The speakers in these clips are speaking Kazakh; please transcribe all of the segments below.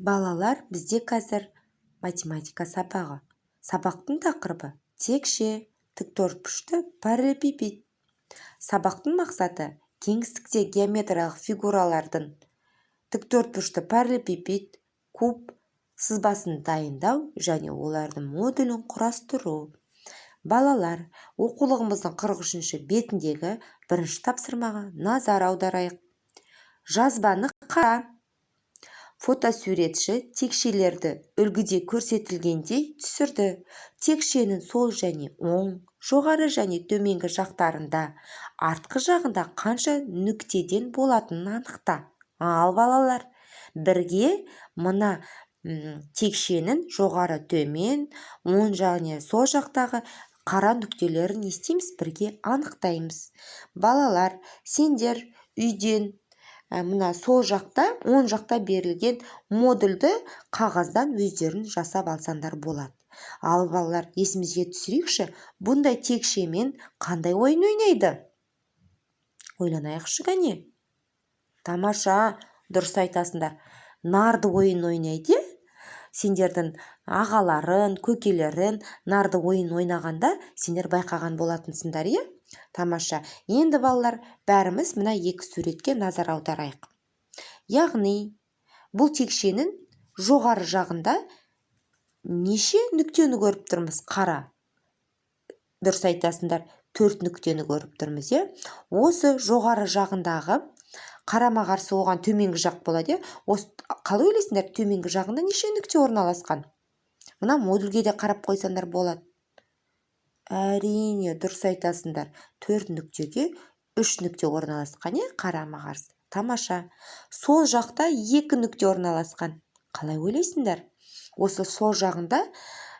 Балалар, бізде қазір математика сабағы. Сабақтың тақырыбы: текше, тіктөртбұрышты параллелепипед. Сабақтың мақсаты: кеңістікте геометриялық фигуралардың тіктөртбұрышты параллелепипед, куб сызбасын дайындау және олардың модулін құрастыру. Балалар, оқулығымыздың 43-бетіндегі бірінші тапсырмаға назар аударайық. Жазбаны қара. Фотосуретші текшелерді үлгіде көрсетілгендей түсірді. Текшенің сол және оң, жоғары және төменгі жақтарында, артқы жағында қанша нүктеден болатынын анықта. Ал, балалар, бірге мына текшенің жоғары, төмен, оң және сол жақтағы қара нүктелерін не істейміз? Бірге анықтаймыз. Балалар, сендер үйден мына сол жақта, оң жақта берілген модульді қағаздан өздерің жасап алсаңдар болады. Ал, балалар, есімізге түсірейікші, бұндай текшемен қандай ойын ойнайды? Ойланайықшы, кәне. Тамаша, дұрыс айтасыңдар, нарды ойын ойнайды, иә. Сендердің ағаларың, көкелерің нарды ойын ойнағанда сендер байқаған болатынсыңдар, иә. Тамаша. Енді, балалар, бәріміз мына екі суретке назар аударайық. Яғни бұл текшенің жоғары жағында неше нүктені көріп тұрмыз? Қара. Дұрыс айтасыңдар, төрт нүктені көріп тұрмыз, иә. Осы жоғары жағындағы қарама қарсы оған төменгі жақ болады, иә. Осы қалай ойлайсыңдар, төменгі жағында неше нүкте орналасқан? Мына модульге де қарап қойсаңдар болады. Әрине, дұрыс айтасыңдар, төрт нүктеге үш нүкте орналасқан, иә, қарама қарсы. Тамаша. Сол жақта екі нүкте орналасқан. Қалай ойлайсыңдар, осы сол жағында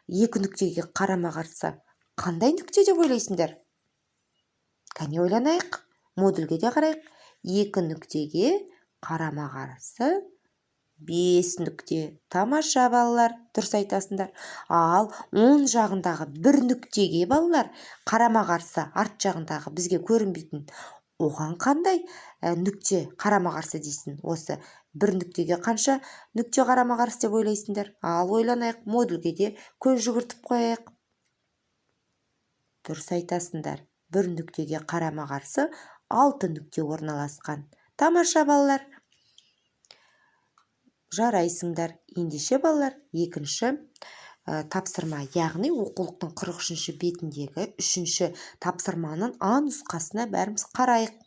екі нүктеге қарама қарсы қандай нүкте деп ойлайсыңдар? Кәне, ойланайық, модульге де қарайық. Екі нүктеге қарама қарсы бес нүкте. Тамаша, балалар, дұрыс айтасыңдар. Ал оң жағындағы бір нүктеге, балалар, қарама қарсы арт жағындағы бізге көрінбейтін, оған қандай нүкте қарама қарсы дейсің? Осы бір нүктеге қанша нүкте қарама қарсы деп ойлайсыңдар? Ал, ойланайық, модульге де көз жүгіртіп қояйық. Дұрыс айтасыңдар, бір нүктеге қарама қарсы алты нүкте орналасқан. Тамаша, балалар, жарайсыңдар. Ендеше, балалар, екінші тапсырма, яғни оқулықтың 43 бетіндегі үшінші тапсырманың а нұсқасына бәріміз қарайық.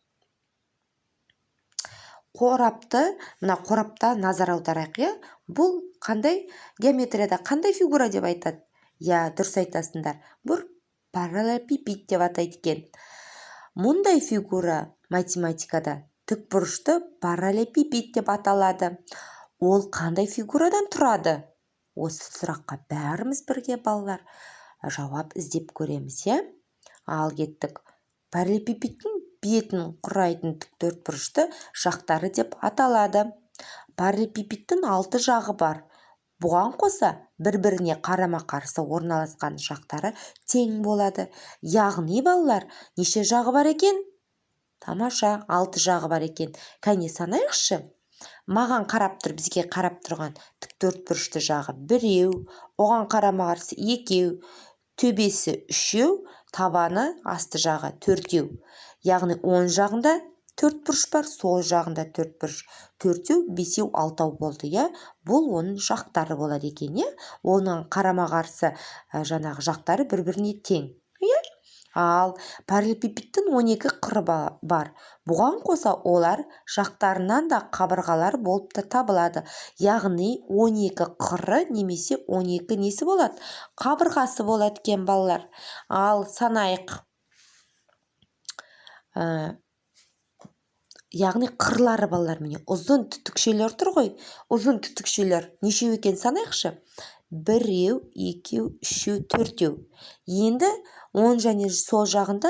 Қорапты, мына қорапта назар аударайық, иә. Бұл қандай, геометрияда қандай фигура деп айтады? Иә, дұрыс айтасыңдар, бұл параллелепипед деп атайды екен. Мұндай фигура математикада тікбұрышты параллелепипед деп аталады. Ол қандай фигурадан тұрады? Осы сұраққа бәріміз бірге, балалар, жауап іздеп көреміз, иә. Ал, кеттік. Параллелепипедтің бетін құрайтын тіктөртбұрышты жақтары деп аталады. Параллелепипедтің алты жағы бар. Бұған қоса, бір-біріне қарама-қарсы орналасқан жақтары тең болады. Яғни, балалар, неше жағы бар екен? Тамаша, алты жағы бар екен. Кәне, санайықшы. Маған қарап тұр, бізге қарап тұрған тіктөртбұрышты жағы біреу, оған қарама қарсы екеу, төбесі үшеу, табаны, асты жағы төртеу. Яғни оң жағында төрт бұрыш бар, сол жағында төрт бұрыш: төртеу, бесеу, алтау болды, иә. Бұл оның жақтары болады екен, иә. Оның қарама қарсы жаңағы жақтары бір біріне тең, иә. Ал параллелепипедтің 12 қыры бар. Бұған қоса, олар жақтарынан да қабырғалар болып та табылады. Яғни 12 қыры немесе 12 несі болады? Қабырғасы болады екен, балалар. Ал, санайық. Яғни қырлары, балалар, міне, ұзын түтікшелер тұр ғой. Ұзын түтікшелер нешеу екенін санайықшы: біреу, екеу, үшеу, төртеу. Енді оң және сол жағында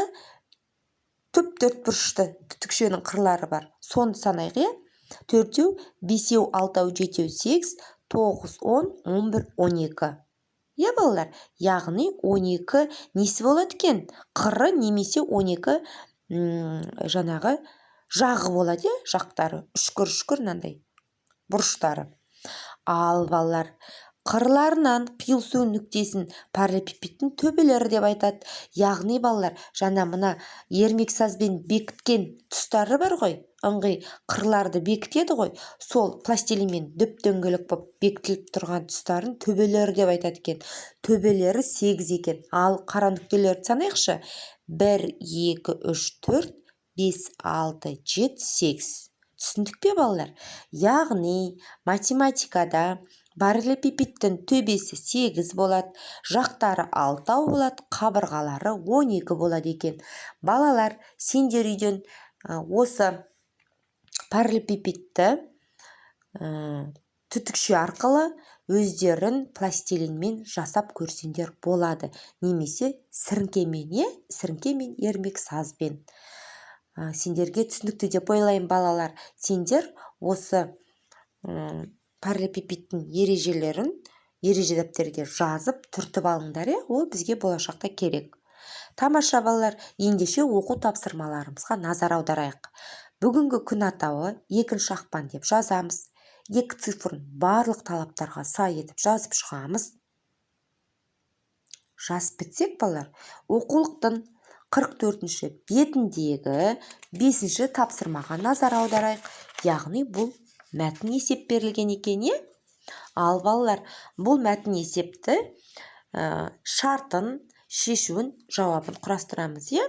түп төрт бұрышты түтікшенің қырлары бар, соны санайық, иә: төртеу, бесеу, алтау, жетеу, сегіз, тоғыз, 10, 11, 12, иә, балалар. Яғни 12 несі болады екен? Қыры немесе 12 жаңағы жағы болады, иә. Жақтары үшкір, үшкір мынандай бұрыштары. Ал, балалар, қырларынан қиылысу нүктесін параллелепипедтің төбелері деп айтады. Яғни, балалар, жаңа мына ермексазбен бекіткен тұстары бар ғой, ыңғай қырларды бекітеді ғой, сол пластилинмен дөп-дөңгелек болып бекітіліп тұрған тұстарын төбелері деп айтады екен. Төбелері 8 екен. Ал қара нүктелерді санайықшы: 1, 2, 3, 4, 5, 6, 7, 8. Түсіндік пе, балалар? Яғни математикада параллелепипедтің төбесі 8 болады, жақтары 6 болады, қабырғалары 12 болады екен. Балалар, сендер үйден осы параллелепипедті түтікше арқылы өздерін пластилинмен жасап көрсеңдер болады немесе сіріңкемен, иә, сіріңкемен, ермексазбен. Сендерге түсінікті деп ойлаймын. Балалар, сендер осы параллелепипедтің ережелерін ереже дәптерге жазып, түртіп алыңдар, иә, ол бізге болашақта керек. Тамаша, балалар, ендеше оқу тапсырмаларымызға назар аударайық. Бүгінгі күн атауы 2 ақпан деп жазамыз. Екі цифрын барлық талаптарға сай етіп жазып шығамыз. Жазып бітсек, балалар, оқулықтың 44-ші бетіндегі бесінші тапсырмаға назар аударайық. Яғни бұл мәтін есеп берілген екен, иә. Ал, балалар, бұл мәтін есепті шартын, шешуін, жауабын құрастырамыз, иә.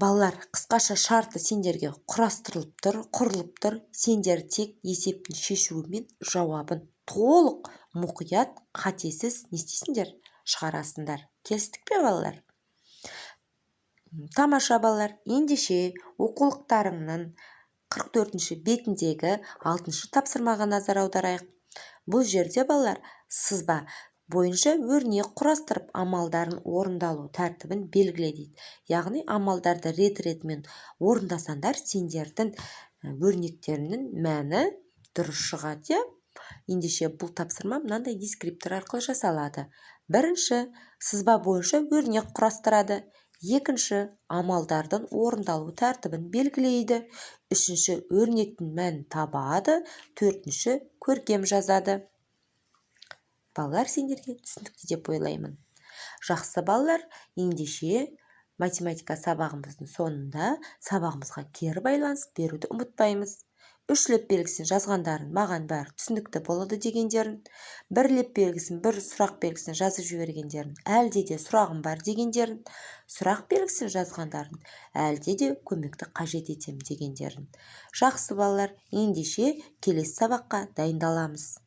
Балалар, қысқаша шарты сендерге құрастырылып тұр, құрылып тұр. Сендер тек есептің шешуі мен жауабын толық, мұқият, қатесіз не істейсіңдер? Шығарасыңдар. Келістік пе, балалар? Тамаша, балалар, ендеше оқулықтарыңның 44-ші бетіндегі алтыншы тапсырмаға назар аударайық. Бұл жерде, балалар, сызба бойынша өрнек құрастырып, амалдарын орындалу тәртібін белгіле дейді. Яғни амалдарды рет-ретімен орындасаңдар, сендердің өрнектеріңнің мәні дұрыс шығады, иә. Ендеше бұл тапсырма мынандай дескриптор арқылы жасалады: бірінші, сызба бойынша өрнек құрастырады; екінші, амалдардың орындалу тәртібін белгілейді; үшінші, өрнектің мәнін табады; төртінші, көркем жазады. Балалар, сендерге түсінікті деп ойлаймын. Жақсы, балалар, ендеше математика сабағымыздың соңында сабағымызға кері байланыс беруді ұмытпаймыз. Үш леп белгісін жазғандарын, маған бәрі түсінікті болады дегендерін, бір леп белгісін, бір сұрақ белгісін жазып жібергендерін, әлде де сұрағым бар дегендерін, сұрақ белгісін жазғандарын, әлде де көмекті қажет етемін дегендерін. Жақсы, балалар, ендеше келесі сабаққа дайындаламыз.